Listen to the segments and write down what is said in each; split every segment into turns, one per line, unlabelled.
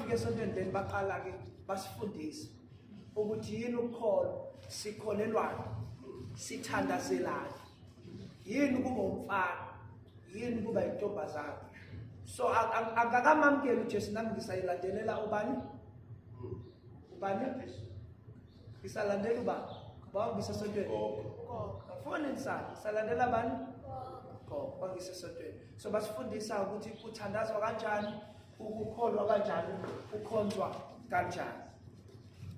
Mangifika esontweni leli baqala ke basifundisa ukuthi yini ukukholwa, sikholelwani, sithandazelani, yini ukuba umfana, yini ukuba intombazane. So akakamamukeli uJesu, nami ngisayilandelela ubani? Ubani? Ngisalandela ubani? Ngoba ngisesontweni. Ngifuna insana, ngisalandela bani? Gogo, bangisesontweni. So basifundisa ukuthi kuthandazwa kanjani, ukukholwa kanjani, kukhonzwa kanjani.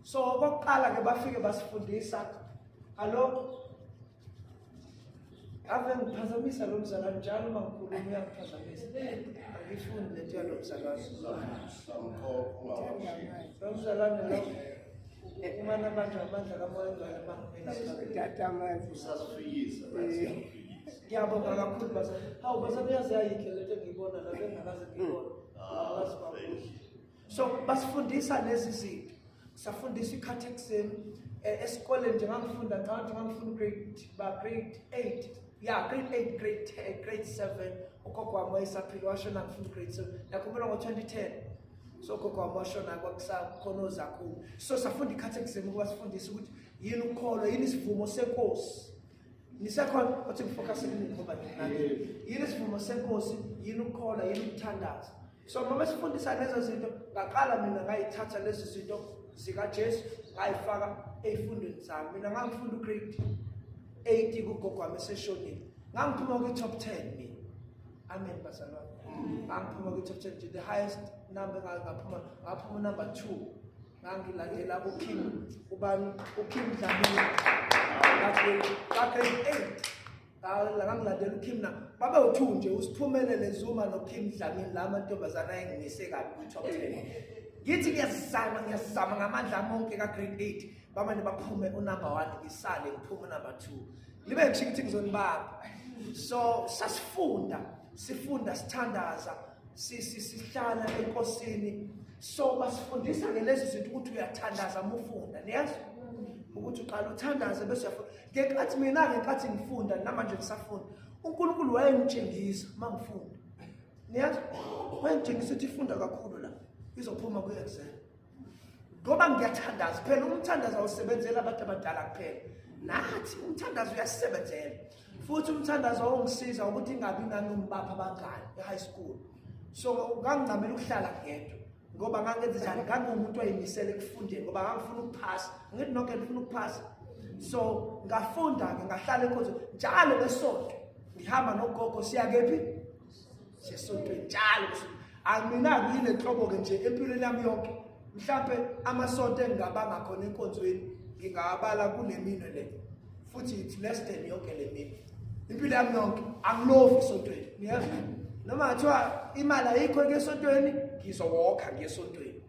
So okokuqala ke bafike basifundisa alo ave ngiphazamisa lo mzalwane njalo uma ngikhuluma uyangiphazamisa. Angifuni lento yalo mzalwane. Lo mzalwane lo uma nabantu amandla kamoya ongcwele
Tata amanzi.
Usasifikisa, siyakufikisa.
Ngiyabonga kakhulu bazalwane. Hawu bazalwane, uyazi ayikho lento engiyibona la bengingakaze ngiyibone.
Ah,
Ngazi kakhulu.
thank you.
So basifundisa lezi zinto. Safundisa i-catechism esikoleni nje ngangifunda, ngicabanga ukuthi ngangifunda grade ba grade 8. Yeah, grade 8, grade 10, grade 7. Ugogo wami wayesaphila, washona ngifunda grade 7. Nakhumbula ngo-2010. So ugogo wami washona kwakusakhona ozakhulu. So safunda i-catechism ukuba sifundise ukuthi yini ukukholwa, yini isivumo senkosi. Nisekhona othi ngifocus kumina ngoba nginani. Yini isivumo senkosi, yini ukukholwa, yini ukuthandaza. So mama sifundisa lezo zinto, ngaqala mina ngayithatha lezi zinto zikaJesu ngayifaka ey'fundweni zami. Mina ngangifunda ugrade 8 kugogo wami eseshonile. Ngangiphuma kwi-top 10 mina. Amen bazalwane. Ngangiphuma kwi-top 10 nje, the highest number ngaphuma, ngaphuma number 2. Ngangilandela uKing ubani, uKing Dlamini. Ka grade 8. Ngangilandela uKim na babe u2 nje, uSiphumelele Zuma noKim Dlamini, la mantombazana ayengimise kabi kwi-top 10. Ngithi ngiyazama, ngiyazama ngamandla ami onke ka grade 8, bamane baphume unumber 1, ngisale ngiphume unumber 2. Libe ngisho ukuthi ngizonibamba. So sasifunda, sifunda, sithandaza, sihlala enkosini. So basifundisa ke lezi zinto ukuthi uyathandaza uma ufunda, niyazi ukuthi uqala uthandaze bese uyafunda. Ngenkathi mina, ngenkathi ngifunda, namanje ngisafunda, uNkulunkulu wayengitshengisa uma ngifunda, niyazi, wayengitshengisa ukuthi ifunda kakhulu la izophuma kwi-exam ngoba ngiyathandaza. Phela umthandazo awusebenzela abantu abadala kuphela, nathi umthandazo uyasebenzela. Futhi umthandazo wawungisiza ukuthi ingabi nangibapha abangani e-high school. So ngangincamela ukuhlala ngedwa ngoba ngangenze njani, ngangiwumuntu oyimisele ekufundeni ngoba ngangifuna ukuphasa. Ngithi nonke ngifuna ukuphasa. So ngafunda-ke, ngahlala enkonzweni njalo ngesonto, ngihamba nogogo siya kephi, siyesontweni njalo. Amina ngiyile nhlobo-ke nje empilweni yami yonke, mhlampe amasonto engingabanga khona enkonzweni ngingawabala kule minwe le, futhi it's less than yonke le minwe. Impilo yami yonke angilovi esontweni, niyezwa? Noma ngathiwa imali ayikho ke esontweni, ngizowokha ngiye esontweni.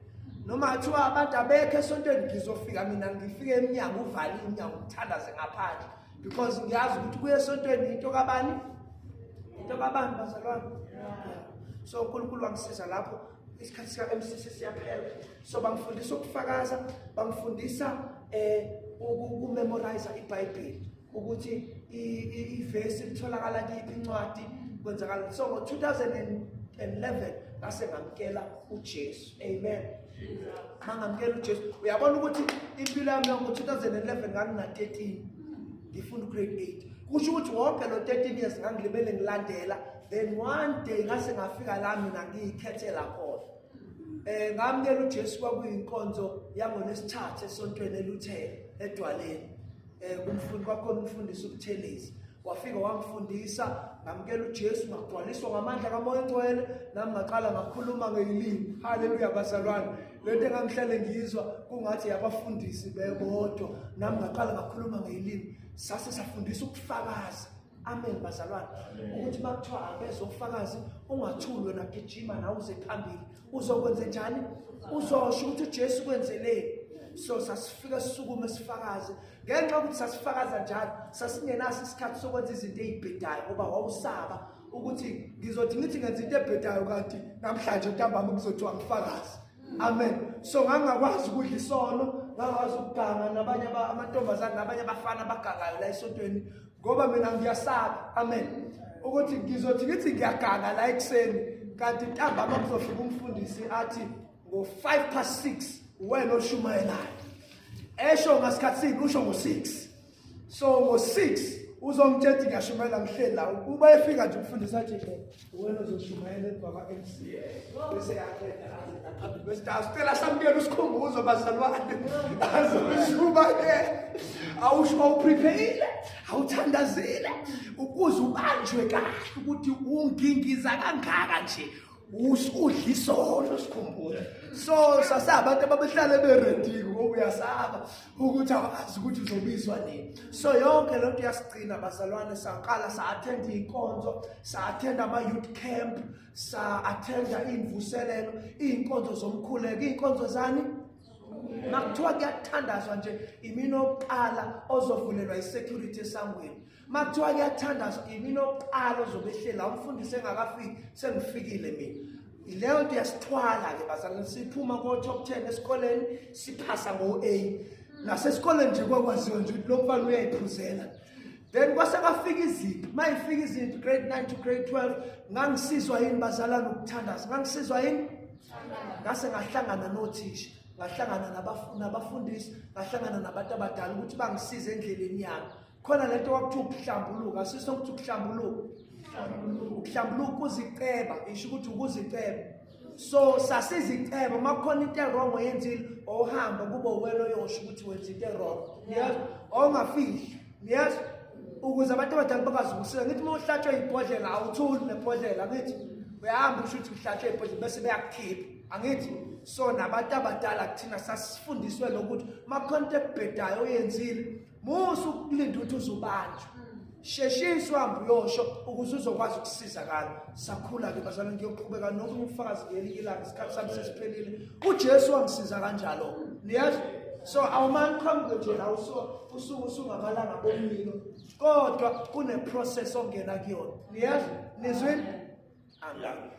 Noma ngathiwa abantu abekho esontweni, ngizofika mina, ngifike eminyango uvale iminyango, ngithandaze ngaphandle, because ngiyazi ukuthi kuye esontweni into kabani, into kabani bazalwane. So uNkulunkulu wangisiza lapho. Isikhathi sika MCC siyaphela. So bangifundisa ukufakaza, bangifundisa ukumemorize iBhayibheli ukuthi ivesi litholakala kuyiphi incwadi, kwenzakala. So ngo-2011 ngase ngamkela uJesu. Amen. Mangamkela uJesu, uyabona ukuthi impilo yami yonke, ngo-2011 ngangina-13, ngifunda ugrade 8, kusho ukuthi wonke lo 13 years ngangilibele ngilandela. Then one day ngase ngafika la mina ngiyikhethela khona, ngamukela uJesu. Kwakuyinkonzo yangoLwesithathu esontweni eLuthela edwaleni, kumfundi kwakhona umfundisi uButhelezi, wafika wangifundisa, ngamukela uJesu, ngagcwaliswa ngamandla kaMoya oNgcwele, nami ngaqala ngakhuluma ngeyilimi. Haleluya bazalwane. Lento engangihlale ngiyizwa kungathi yabafundisi bebodwa, nami ngaqala ngakhuluma ngeyilimi. Sase safundisa ukufakaza. Amen bazalwane. Ukuthi makuthiwa abezofakazi, ungathuli wena, gijima nawe uze phambili. Uzokwenza njani? Uzosho ukuthi uJesu kwenzeleni. So sasifika sisukume sifakaze. Ngenxa yokuthi sasifakaza njalo, sasingenaso isikhathi sokwenza izinto ezibhedayo ngoba wawusaba ukuthi ngizothi ngithi ngenza into ebhedayo kanti namhlanje ntambama kuzothiwa ngifakaze. Amen. So ngangakwazi ukudla isono, ngangakwazi ukuganga nabanye amantombazane nabanye abafana abagangayo la esontweni ngoba mina ngiyasaba. Amen. Ukuthi ngizothi ngithi ngiyaganga la ekuseni kanti ntambama kuzofika umfundisi athi Ngo-5 past 6 wena oshumayelayo. Esho ngasikhathi sini usho ngo-6. So ngo-6 uzongitshela ukuthi ngiyashumayela ngihleli la. Uba efika nje umfundisi athi nje wena uzoshumayela emva kwa-MC. Bese yaqeda aze ngaphambili bese asicela samukele usikhumbuzo bazalwane. Azoshumayela. Awusho awuprepare, awuthandazile ukuze ubanjwe kahle ukuthi ungingiza kangaka nje. Usudla isono sikhumbuzo. So sasabantu ababehlale beready ngoba uyasaba ukuthi awazi ukuthi uzobizwa nini. So yonke lento iyasigcina bazalwane, saqala sa-attend iy'nkonzo, sa-attend ama-youth camp, sa-attenda iy'mvuselelo, iy'nkonzo zomkhuleko, iy'nkonzo zani? Makuthiwa kuyathandazwa nje imina oqala ozovulelwa i-security esangweni. Makuthiwa kuyathandazwa imina oqala ozobe ehleli la umfundisi engakafiki, sengifikile mina. Leyo nto iyasithwala-ke bazalwane, siphuma ko-top 10 esikoleni siphasa ngo-A. Nasesikoleni nje kwakwaziwa nje ukuthi lo mfana uyayiphuzela. Then kwase kwafika izimpi, uma ifika izimpi grade 9 to grade 12, ngangisizwa yini bazalwane ukuthandaza? Ngangisizwa yini? Ngase ngahlangana nothisha, ngahlangana nabafundisi, ngahlangana nabantu abadala ukuthi bangisize endleleni yami. Khona lento kwakuthiwa ukuhlambuluka, asiso ukuthi ukuhlambuluka. Ukuhlambuluka uziceba, isho ukuthi ukuziceba. So sasiziceba uma kukhona into ewrong oyenzile, owuhamba kube uwena oyosho ukuthi wenza into ewrong. Yes, ongafihli. Yes, ukuze abantu abadala bakwazi ukusiza. Ngithi uma uhlatshwe ibhodlela awuthuli nebhodlela, ngithi uyahamba usho ukuthi uhlatshwe ibhodlela bese beyakukhipha. Angithi so nabantu abadala kuthina sasifundiswe lokuthi uma kukhona into ebhedayo oyenzile, musa ukulinda ukuthi uzubanjwe. Sheshisa uhambe uyosho ukuze uzokwazi ukusizakala. Sakhula-ke bazalwane, ngiyoqhubeka nomunye ubufakazi ngelinye ilanga, isikhathi sami sesiphelile. uJesu wangisiza kanjalo. Niyazi? So awumane uqhamuke nje la usuke usungamalanga bomlilo, kodwa kune-process ongena kuyona. Niyazi? Nizwile? Amen.